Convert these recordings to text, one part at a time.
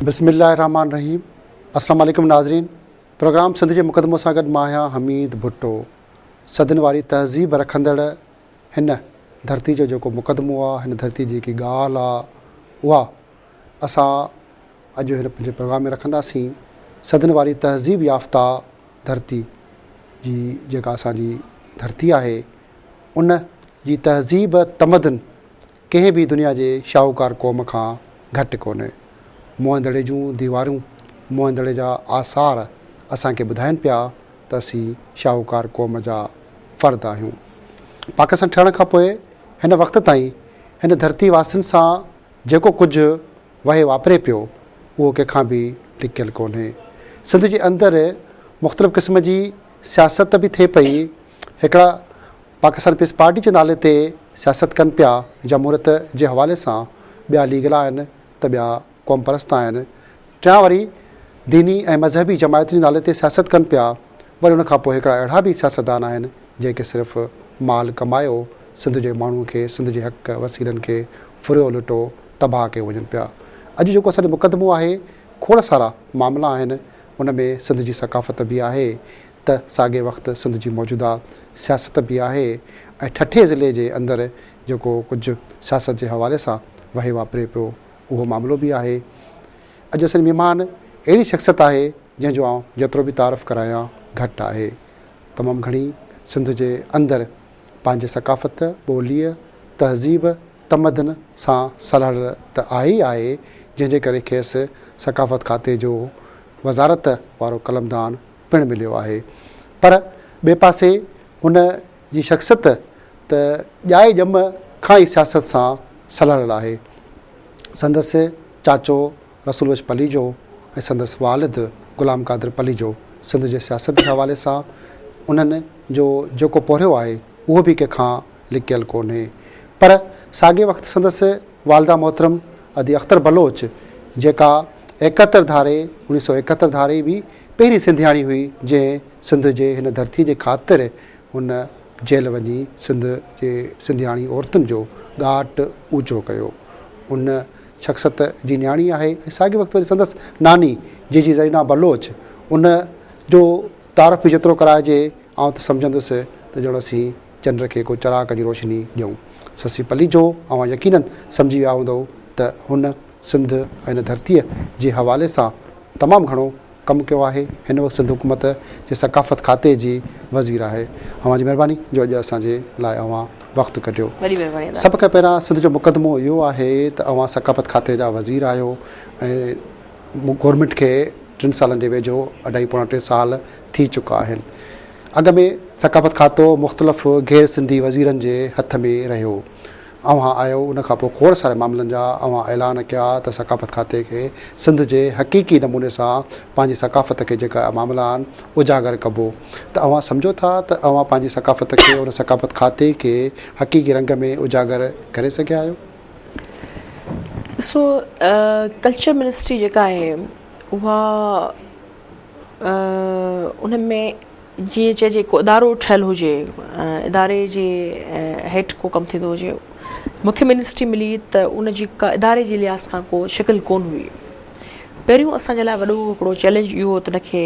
بسم الله الرحمٰن الرحيم السلام عليڪم ناظرين پروگرام سنڌ جي مقدمو سان گڏ مان آهيان حميد ڀٽو صدين واري تهذيب رکندڙ هن ڌرتي جو جيڪو مقدمو آ هن ڌرتي جي جيڪي ڳالهه آ اها اسان اڄ هن پنهنجي پروگرام ۾ رکنداسين صدين واري تهذيب يافته ڌرتي جي جيڪا اسان جي ڌرتي آهي ان جي تهذيب تمدن ڪنهن به دنيا جي شاهوڪار قوم کان گهٽ ڪونهي. موهن دڙي جون ديوارون، موهن دڙي جا آثار اسان کي ٻڌائين پيا ته اسين شاهوڪار قوم جا فرد آهيون. پاڪستان ٺهڻ کان پوء هن وقت تائين هن ڌرتي واسين سان جيڪو ڪجهه وهي واپري پيو اهو ڪنهن کان به لڪيل ڪونهي. سنڌ جي اندر مختلف قسم جي سياست به ٿئي پئي. هڪڙا پاڪستان پيپلز پارٽي جي نالي تي سياست ڪن پيا جمهوريت جي حوالي سان، ٻيا ليگل آهن ته ٻيا قومپرست آهن، ٽيان وري ديني ۽ مذهبي جماعتن جي نالي تي سياست ڪن پيا، وري ان کان پوء هڪڙا اهڙا به سياستدان آهن جيڪي صرف مال ڪمايو سنڌ جي ماڻهو کي سنڌ جي حق وسيلن کي ڦريو لٽو تباهه ڪيو وڃن پيا. اڄ جيڪو اسان جو مقدمو آهي کوڙ سارا معاملا آهن ان ۾ سنڌ جي ثقافت به آهي ته ساڳئي وقت سنڌ جي موجوده سياست به آهي ۽ ٺٽي ضلعي جي اندر جيڪو ڪجهه سياست جي حوالي سان وهي واپري پيو اهو معاملو به آهي. اڄ اسان جي مهمان اهڙي شخصيت آهي جنهن جو آئون جيترو به تعارف ڪرايان گهٽ آهي. تمام گهڻي سنڌ جي اندر پنهنجي ثقافت، ٻوليء، تهذيب، تمدن سان سلهاڙيل ته آهي ئي آهي جنهن جي ڪري کيس ثقافت کاتي جو وزارت وارو قلمدان پڻ مليو آهي پر ٻئي پاسي هن جي شخصيت ته ڄائي ڄم کان ئي سياست سان سلهاڙيل آهي. سندس چاچو رسول بخش پليجو ۽ سندس والد غلام قادر پليجو سنڌ جي سياست جي حوالي سان انهن جو جيڪو پورهيو آهي اهو به ڪنهن کان لڪيل ڪونهي پر ساڳئي وقت سندس والده محترم ادي اختر بلوچ جيڪا ايڪهتر ڌاري اوڻيهه سئو ايڪهتر ڌاري به پهرين سنڌياڻي هئي جنهن سنڌ جي هن ڌرتي جي خاطر هن جيل وڃي سنڌ جي سنڌياڻي عورتن جو ڳاٽ اوچو ڪيو ان شخصت جي نياڻي آهي ۽ ساڳي وقت وري سندس ناني جيجي زرينا بلوچ ان جو تعارف به جيترو ڪرائجي آئون ته سمجهندس ته ڄڻ اسين چنڊ کي ڪو چراغ جي روشني ڏيون. سسي پليجو اوهان يقينن سمجهي ويا هوندؤ ته هن سنڌ ۽ هن ڌرتيء جي حوالي سان تمام گهڻو ڪم ڪيو آهي. هن وقت سنڌ حڪومت جي ثقافت کاتي جي وزير آهي. اوهان جي مهرباني جو اڄ اسان جي لاء اوهان وقت ڪڍيو. وڏي مهرباني ادا. سڀ کان پهريان سنڌ جو مقدمو اهو آهي ته اوهان ثقافت کاتي جا وزير آهيو ۽ گورنمينٽ کي ٽن سالن جي ويجهو اڍائي پوڻا ٽي سال ٿي چڪا آهن. اڳ ۾ ثقافت کاتو مختلف غير سنڌي وزيرن جي هٿ ۾ رهيو. اوهان آيو ان کان پوء کوڙ ساري معاملن جا اوهان اعلان ڪيا ته ثقافت کاتي کي سنڌ جي حقيقي نموني سان پنهنجي ثقافت کي جيڪا معاملا آهن اجاگر ڪبو ته اوهان سمجهو ٿا ته اوهان پنهنجي ثقافت کي ان ثقافت کاتي کي حقيقي رنگ ۾ اجاگر ڪري سگهيا آهيو؟ ڏسو ڪلچر منسٽري جيڪا آهي اها ان ۾ جيئن چئجي ڪو ادارو ٺهيل هجي اداري جي هيٺ ڪو ڪم ٿيندو هجي مون کي منسٽري ملي ته ان جي ڪا اداري جي لحاظ کان ڪو شڪل ڪون هئي پهريون اسان جي لاء وڏو هڪڙو چئلينج اهو هو ته ان کي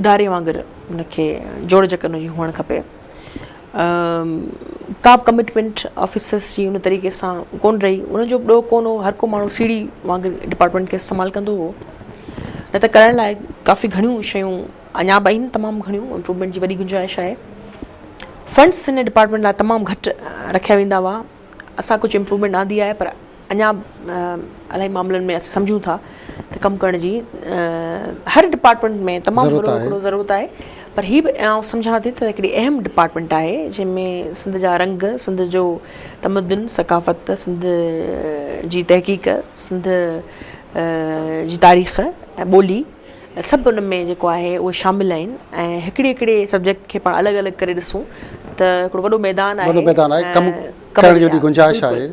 اداري وانگر ان کي جوڙجڪ ان جي هئڻ کپي ڪا به ڪمٽمينٽ آفيسرس جي ان طريقي سان ڪون رهي ان جو به ڏوهه ڪون هو هر ڪو ماڻهو سيڙهي وانگر ڊپارٽمينٽ کي استعمال ڪندو هو نه ته ڪرڻ لاء ڪافي گهڻيون شيون اڃا به آهن تمام گهڻيون امپروومينٽ جي وڏي گنجائش آهي فنڊس هن ڊپارٽمينٽ لاء تمام گهٽ رکيا ويندا هئا اسان ڪجهه امپروومينٽ آندي آهي پر اڃا به الاهي معاملن ۾ اسين سمجهون ٿا ته ڪم ڪرڻ جي هر ڊپارٽمينٽ ۾ تمام وڏو هڪڙو ضرورت آهي پر هي به آئون سمجهان ٿي ته هڪڙي اهم ڊپارٽمينٽ آهي جنهن ۾ سنڌ جا رنگ سنڌ جو تمدن ثقافت سنڌ جي تحقيق سنڌ جي تاريخ ۽ ٻولي سڀ ان ۾ جيڪو آهي اهي شامل آهن ۽ هڪڙي هڪڙي سبجيڪٽ کي پاڻ الڳ الڳ ڪري ڏسون ته هڪڙو وڏو ميدان آهي وڏو ميدان آهي ڪم ڪرڻ جي وڏي گنجائش آهي.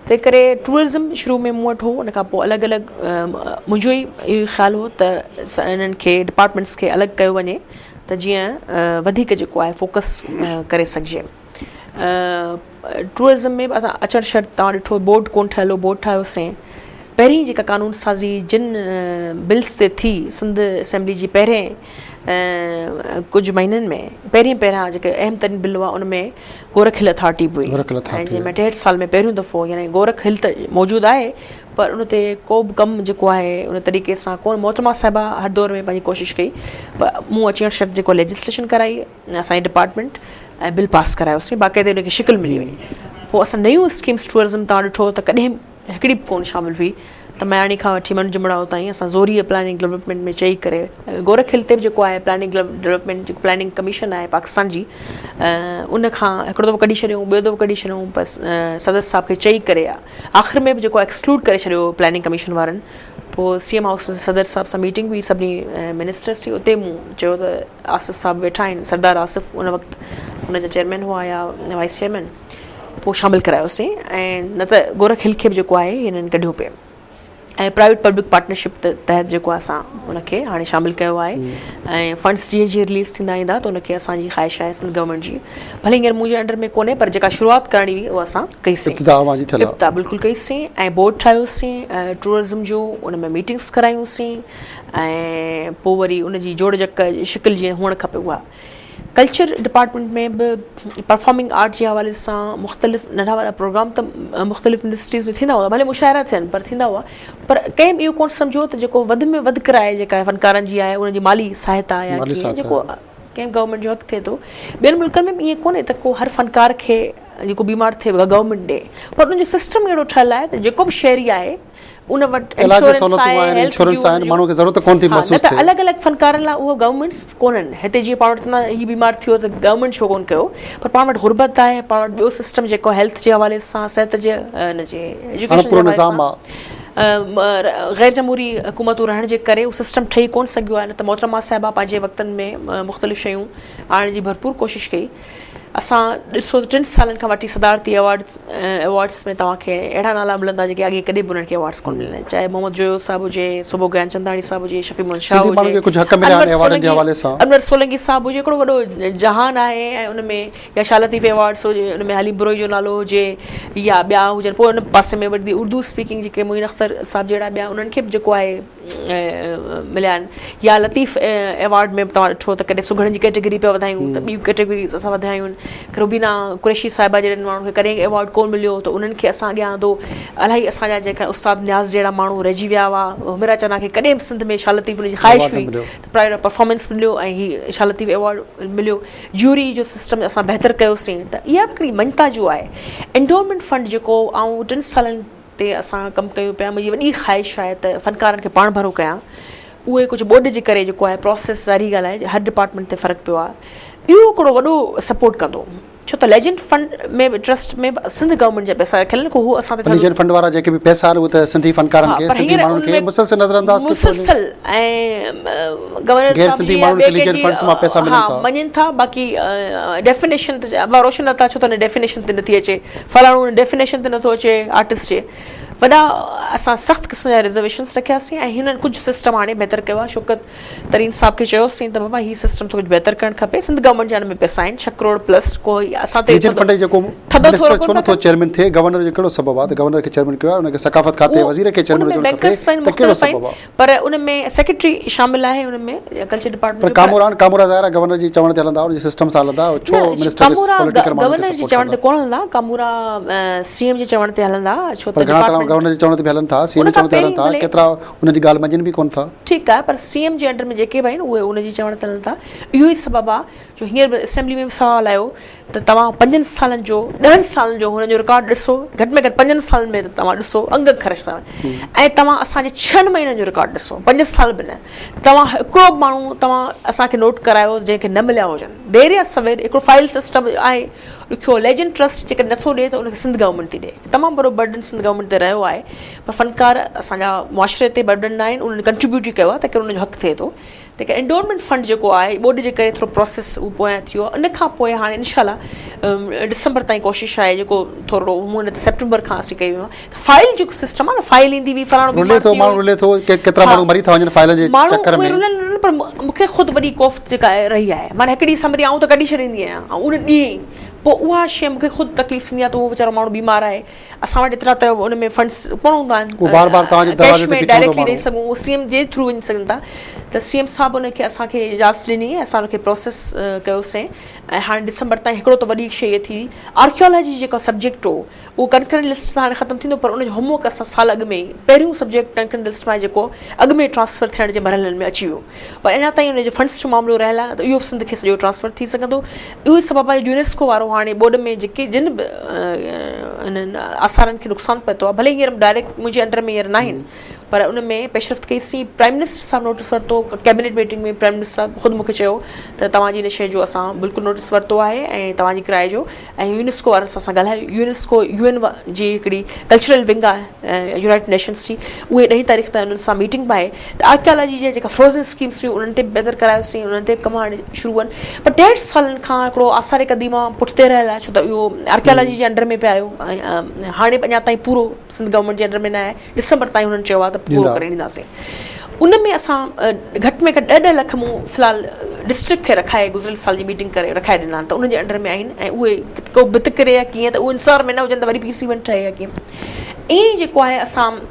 تنهن ڪري ٽوئرزم شروع ۾ مون وٽ هو ان کان پوء الڳ الڳ منهنجو ئي اهو خيال هو ته انهن کي ڊپارٽمينٽس کي الڳ ڪيو وڃي ته جيئن وڌيڪ جيڪو آهي فوڪس ڪري سگهجي. ٽوئرزم ۾ به اسان اچڻ شرط توهان ڏٺو بورڊ ڪونه ٺهيل هو بورڊ ٺاهيوسين. پهرين جيڪا قانون سازي جن بلز تي ٿي سنڌ اسيمبلي جي پهرين ڪجهه مهينن ۾ پهرين پهريان جيڪي اهم ترين بل هئا ان ۾ گورک هل اٿارٽي به هئي ۽ جنهن ۾ 63 سال ۾ پهريون دفعو يعني گورک هل ته موجود آهي پر ان تي ڪو به ڪم جيڪو آهي ان طريقي سان ڪونه محترمه صاحبه هر دور ۾ پنهنجي ڪوشش ڪئي پر مون اچڻ شرط جيڪو ليجسليشن ڪرائي اسان جي ڊپارٽمينٽ ۽ بل پاس ڪرايوسين باقاعدي ان کي شڪل ملي وئي پوء اسان نيون اسڪيمس ٽوئرزم تان ڏٺو ته ڪڏهن هڪڙي به ڪونه شامل هئي ته مياڻي کان وٺي منهن جمڙائو تائين اسان زوريء پلاننگ ڊولپمينٽ ۾ چئي ڪري گورک هل تي به جيڪو آهي پلاننگ ڊولپمينٽ جيڪو پلاننگ ڪميشن آهي پاڪستان جي ان کان هڪڙو دفعو ڪڍي ڇڏيو ٻيو دفعو ڪڍي ڇڏيو بس صدر صاحب کي چئي ڪري آخر ۾ به جيڪو ايڪسڪلوڊ ڪري ڇڏيو پلاننگ ڪميشن وارن پوء سي ايم هائوس ۾ صدر صاحب سان ميٽنگ هئي سڀني منسٽرس جي اتي مون چيو ته آصف صاحب ويٺا آهن سردار آصف ان وقت ان جا چيئرمين هئا يا وائيس چيئرمين پوء شامل ڪرايوسين ۽ نه ته گورک هل کي به جيڪو آهي هنن ڪڍيو پئي ۽ پرائيويٽ پبلڪ پارٽنرشپ تحت جيڪو آهي اسان ان کي هاڻي شامل ڪيو آهي ۽ فنڊس جيئن جيئن رليز ٿيندا ايندا ته ان کي اسان جي خواهش آهي سنڌ گورنمينٽ جي ڀلي هينئر منهنجي انڊر ۾ ڪونهي پر جيڪا شروعات ڪرڻي هئي اها اسان ڪئي سين ابتدا اوهان جي ٿيل آهي ابتدا بلڪل ڪئي سين ۽ بورڊ ٺاهيوسين ٽوئرزم جو ان ۾ ميٽنگس ڪرايون سين ۽ پوء وري ان جي جوڙجڪ شڪل جيئن هئڻ کپي اها ڪلچر ڊپارٽمينٽ ۾ به پرفارمنگ آرٽ جي حوالي سان مختلف ننڍا وڏا پروگرام ته مختلف يونيورسٽيز ۾ ٿيندا هئا ڀلي مشاعرا ٿين پر ٿيندا هئا پر ڪنهن به اهو ڪونه سمجهيو ته جيڪو وڌ ۾ وڌ ڪرائي جيڪا فنڪارن جي آهي انهن جي مالي سهائتا يا ڪيئن جيڪو ڪنهن گورنمينٽ جو حق ٿئي ٿو ٻين ملڪن ۾ به ائين ڪونهي ته ڪو هر فنڪار کي جيڪو بيمار ٿئي گورنمينٽ ڏي پر انهن جو سسٽم اهڙو ٺهيل آهي ته جيڪو به شهري آهي ان وٽ علاج جون سهولتون آهن انشورنس آهن ماڻهو کي ضرورت ڪونه ٿي محسوس ٿئي. نه ته الڳ الڳ فنڪارن لاء اهو گورنمينٽس ڪونهن هتي جيئن پاڻ وٽ چوندا هي بيمار ٿيو ته گورنمينٽ ڇو ڪونه ڪيو پر پاڻ وٽ غربت آهي پاڻ وٽ ٻيو سسٽم جيڪو هيلٿ جي حوالي سان صحت جي ان جي ايجوڪيشن جي حوالي سان غير جمهوري حڪومتون رهڻ جي ڪري اهو سسٽم ٺهي ڪونه سگهيو آهي نه ته محترمه صاحبه پنهنجي وقتن ۾ مختلف شيون آڻڻ جي ڀرپور ڪوشش ڪئي. اسان ڏسو ته ٽن سالن کان وٺي صدارتي ايوارڊز ايوارڊز ۾ توهان کي اهڙا نالا ملندا جيڪي اڳي ڪڏهن به انهن کي ايوارڊز ڪونه مليا آهن چاهي محمد جويو صاحب هجي سوڀو گيانچنداڻي صاحب هجي شفيع محمد شاهه هجي انور سولنگي صاحب هجي هڪڙو وڏو جهان آهي ۽ ان ۾ يا شاهه لطيف ايوارڊز هجي ان ۾ حليم بروهي جو نالو هجي يا ٻيا هجن پوء ان پاسي ۾ وري اردو اسپيڪنگ جيڪي معين اختر صاحب جهڙا ٻيا انهن کي به جيڪو آهي مليا آهن يا لطيف ايوارڊ ۾ به توهان ڏٺو ته ڪڏهن سگهڙن جي ڪيٽيگري پيا وڌايون ته ٻيون ڪيٽيگريز اسان وڌايون آهن روبينا قريشي صاحبه جهڙن ماڻهن کي ڪڏهن ايوارڊ ڪونه مليو ته انهن کي اسان اڳيان آندو الاهي اسان جا جيڪا استاد نياز جهڙا ماڻهو رهجي ويا هئا حميرا چنا کي ڪڏهن به سنڌ ۾ شاهه لطيف ان جي خواهش هئي ته پرائر پرفارمنس مليو ۽ هي شاهه لطيف ايوارڊ مليو جيوري جو سسٽم اسان بهتر ڪيوسين ته اها به هڪڙي مڃتا جو آهي انڊومينٽ فنڊ جيڪو آئون ٽن سالن تي اسان ڪم ڪيون پيا منهنجي وڏي خواهش آهي ته فنڪارن کي پاڻ ڀرو ڪيان اهي ڪجهه ٻوڏ جي ڪري جيڪو آهي پروسيس ظاهري ڳالهه آهي هر ڊپارٽمينٽ تي فرق پيو آهي اهو هڪڙو وڏو سپورٽ ڪندو ڇو ته ليجنڊ فنڊ ۾ به ٽرسٽ ۾ به سنڌ گورنمينٽ جا پئسا رکيل آهن ڪو هو اسان تي ليجنڊ فنڊ وارا جيڪي به پئسا آهن اهي ته سنڌي فنڪارن کي سنڌي ماڻهن کي مسلسل نظر انداز ڪيو مسلسل ۽ گورنر غير سنڌي ماڻهن کي ليجنڊ فنڊز مان پئسا ملن ٿا مڃين ٿا باقي ڊيفينيشن ته روشن لتا ڇو ته ڊيفينيشن تي نٿي اچي فلاڻو ان ڊيفينيشن تي نٿو اچي آرٽسٽ جي وڏا اسان سخت قسم جا رزرويشنس رکياسين ۽ هنن ڪجهه سسٽم هاڻي بهتر ڪيو آهي شوڪت ترين صاحب کي چيوسين ته بابا هي سسٽم ٿورو ڪجهه بهتر ڪرڻ کپي سنڌ گورنمينٽ جا هن ۾ پئسا آهن 6 ڪروڙ پلس ڪو اسان تي ليجنڊ فنڊ جي جيڪو منسٽر ڇو نٿو چيئرمين ٿئي گورنر جو ڪهڙو سبب آهي ته گورنر کي چيئرمين ڪيو آهي ان کي ثقافت کاتي وزير کي چيئرمين هجڻ کپي ته ڪهڙو سبب آهي پر ان ۾ سيڪريٽري شامل آهي ان ۾ ڪلچر ڊپارٽمينٽ پر ڪامورا آهن ڪامورا ظاهر آهي گورنر جي چوڻ تي هلندا ان جي سسٽم سان هلندا ڇو منسٽر کي پوليٽيڪل ماڻهن کي سپورٽ ڪندا. گورنر جي چوڻ تي ڪونه هلندا ڪامورا سي ايم جي چوڻ تي هلندا ڇو ته گهڻا ته گورنر جي چوڻ تي به هلن ٿا سي ايم جي چوڻ تي هلن ٿا ڪيترا انهن جي ڳالهه مڃين به ڪونه ٿا. ٺيڪ آهي پر سي ايم جي انڊر ۾ جيڪي به آهن اهي ان جي چوڻ تي هلن ٿا اهو ئي سبب آهي جو هينئر به اسيمبلي ۾ به سوال آيو ته توهان پنجن سالن جو ڏهن سالن جو هنن جو رڪارڊ ڏسو گهٽ ۾ گهٽ پنجن سالن ۾ توهان ڏسو انگ اکر سان ۽ توهان اسان جي ڇهن مهينن جو رڪارڊ ڏسو پنج سال به نه توهان هڪڙو به ماڻهو توهان اسان کي نوٽ ڪرايو جنهن کي نه مليا هجن دير يا سوير هڪڙو فائل سسٽم آهي ڏکيو ليجنڊ ٽرسٽ جيڪڏهن نٿو ڏي ته ان کي سنڌ گورنمينٽ ٿي ڏي تمام وڏو برڊن سنڌ گورنمينٽ تي رهيو آهي پر فنڪار اسان جا معاشري تي برڊن نه آهن انهن ڪنٽريبيوٽ ڪيو آهي ته ان جو حق ٿئي ٿو. تنهن ڪري انڊورمينٽ فنڊ جيڪو آهي ٻوڏ جي ڪري ٿورو پروسيس اهو پويان ٿي ويو آهي ان کان پوء هاڻي انشاء الله ڊسمبر تائين ڪوشش آهي جيڪو ٿورڙو هونئن نه ته سيپٽمبر کان اسين ڪئي ويو آهي ته فائل جيڪو سسٽم آهي نه فائل ايندي هئي فلاڻو رلي ٿو ماڻهو رلي ٿو ڪيترا ماڻهو مري ٿا وڃن فائلن جي چڪر ۾ ماڻهو رلن پر مون کي خود وڏي ڪوفت جيڪا رهي آهي معنيٰ هڪ ڏينهن سمري آئون ته ڪڍي ڇڏيندي آهيان ۽ ان ڏينهن ئي پوء اها شيء مون کي خود تڪليف ٿيندي آهي ته اهو ويچارو ماڻهو بيمار آهي اسان وٽ ايترا ته ان ۾ فنڊس ڪونه هوندا آهن اهو بار بار توهان جي ڪيش دروازي تي ۾ بيٺو هوندو ڊائريڪٽلي ڏئي ماڻهو. سگهون اهو سي ايم جي ٿرو وڃي سگهن ٿا ته سي ايم صاحب ان کي اسان کي اجازت ڏني ۽ اسان ان کي پروسيس ڪيوسين ۽ هاڻي ڊسمبر تائين هڪڙو ته وڏي شيء ٿي آرڪيالاجي جيڪو سبجيڪٽ هو اهو ڪنڪرنٽ لسٽ ته هاڻي ختم ٿيندو پر ان جو هوم ورڪ اسان سال اڳ ۾ ئي پهريون سبجيڪٽ ڪنڪرنٽ لسٽ مان جيڪو اڳ ۾ ٽرانسفر ٿيڻ جي مرحلن ۾ اچي ويو پر اڃا تائين ان جو فنڊس جو معاملو رهيل آهي نه ته اهو به سنڌ کي سڄو ٽرانسفر ٿي سگهندو. اهو ئي سبب آهي جو يونيسڪو وارو هاڻي ٻوڏ ۾ جيڪي جن به انهن آثارن کي نقصان پهتو آهي ڀلي هينئر ڊائريڪٽ منهنجي انڊر ۾ هينئر ناهن پر ان ۾ پيش رفت ڪئي سين پرائم منسٽر صاحب نوٽس ورتو ڪيبنيٽ ميٽنگ ۾ پرائم منسٽر صاحب خود مونکي چيو ته توهان جي ان شيء جو اسان بلڪل نوٽس ورتو آهي ۽ توهان جي ڪرائي جو ۽ يونيسڪو وارن سان اسان ڳالهايو يونيسڪو يو اين جي هڪڙي ڪلچرل ونگ آهي يونائيٽڊ نيشنس جي اهي ڏهين تاريخ تائين انهن سان ميٽنگ به آهي ته آرڪيالاجي جي جيڪا فروزن اسڪيمس هيون انهن تي به بهتر ڪرايوسين انهن تي به ڪم هاڻي شروع آهن پر ڏيڍ سالن کان هڪڙو آثار قديمه پٺتي رهيل آهي ڇو ته اهو آرڪيالاجي جي انڊر ۾ پئي آيو ۽ هاڻي به اڃا تائين پورو سنڌ گورنمينٽ جي انڊر ۾ نه آهي ڊسمبر تائين هنن چيو آهي ته پورو ڪري ڏينداسين ان ۾ اسان گهٽ ۾ گهٽ ڏهه ڏهه لک مون في الحال ڊسٽرڪٽ کي رکائي گذريل سال جي ميٽنگ ڪري رکائي ڏنا آهن ته انهن جي انڊر ۾ آهن ۽ اهي ڪو ڀت ڪري يا ڪيئن ته اهو انصار ۾ نه هجن ته وري پي سي ون ٺهي يا ڪيئن ائين ئي جيڪو آهي اسان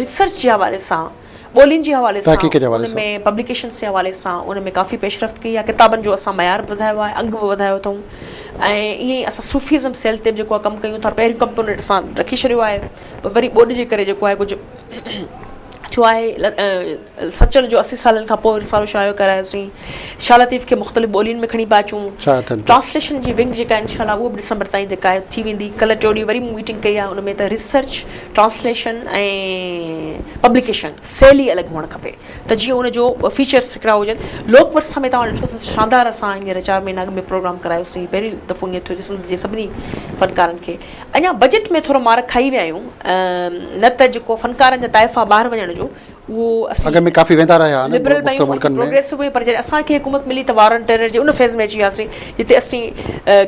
ريسرچ جي حوالي سان ٻولين جي حوالي سان ان ۾ پبليڪيشنس جي حوالي سان ان ۾ ڪافي پيش رفت ڪئي آهي ڪتابن جو اسان معيار به وڌايو آهي انگ به وڌايو اٿئون ۽ ائين ئي اسان صوفيزم سيل تي به جيڪو آهي ڪم ڪيون ٿا پهريون ڪمپونينٽ اسان رکي ڇڏيو آهي پر وري ٻوڏ جي ڪري جيڪو آهي ڪجهه ٿيو آهي سچل جو 80 سالن کان پوء رسالو شايع ڪرايوسين شاهه لطيف کي مختلف ٻولين ۾ کڻي پيا اچون ٽرانسليشن جي ونگ جيڪا انشاء الله اهو به ڊسمبر تائين جيڪا آهي ٿي ويندي ڪلهه ٽيون ڏينهن وري مون ميٽنگ ڪئي آهي ان ۾ ته ريسرچ ٽرانسليشن ۽ پبليڪيشن سيل ئي الڳ هئڻ کپي ته جيئن ان جو فيچرس هڪڙا هجن لوڪ ورثه ۾ توهان ڏٺو ته شاندار اسان هينئر 4 مهينا اڳ ۾ پروگرام ڪرايوسين پهريون دفعو ائين ٿيو جو سنڌ جي سڀني فنڪارن کي اڃا بجيٽ ۾ ٿورو مار کائي ويا آهيون نه ته جيڪو فنڪارن جا طائفا ٻاهر وڃڻ جو اهو اسين اڳ ۾ ڪافي ويندا رهيا آهن لبرل به آهيون اسين پروگريسو به آهيون پر جڏهن اسان کي حڪومت ملي ته وار آن ٽيرر جي ان فيز ۾ اچي وياسين جتي اسين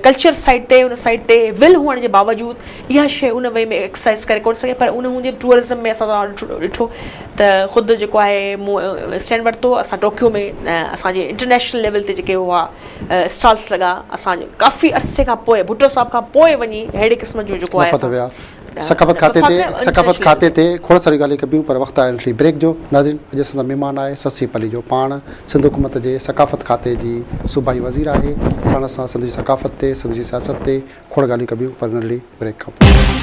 ڪلچر سائيڊ تي ان سائيڊ تي ول هئڻ جي باوجود اها شيء ان وي ۾ ايڪسرسائز ڪري ڪونه سگهي پر ان هوندي به ٽوئرزم ۾ اسان ڏٺو ته خود جيڪو آهي مون اسٽينڊ ورتو اسان ٽوڪيو ۾ اسان جي انٽرنيشنل ليول تي جيڪي هئا اسٽالس لڳا اسان ڪافي عرصي کان پوء ڀٽو صاحب کان پوء وڃي اهڙي قسم جو جيڪو آهي وفد ويا ثقافت کاتي تي ثقافت کاتي تي کوڙ ساريون ڳالهيون ڪبيون پر وقت آهي انٽري بريڪ جو ناظرين اڄ اسان سان مهمان آهي سسي پليجو پاڻ سنڌ حڪومت جي ثقافت کاتي جي صوبائي وزير آهي ساڻس سان سنڌ جي ثقافت تي سنڌ جي سياست تي کوڙ ڳالهيون ڪبيون پر ننڍڙي بريڪ کان پوء.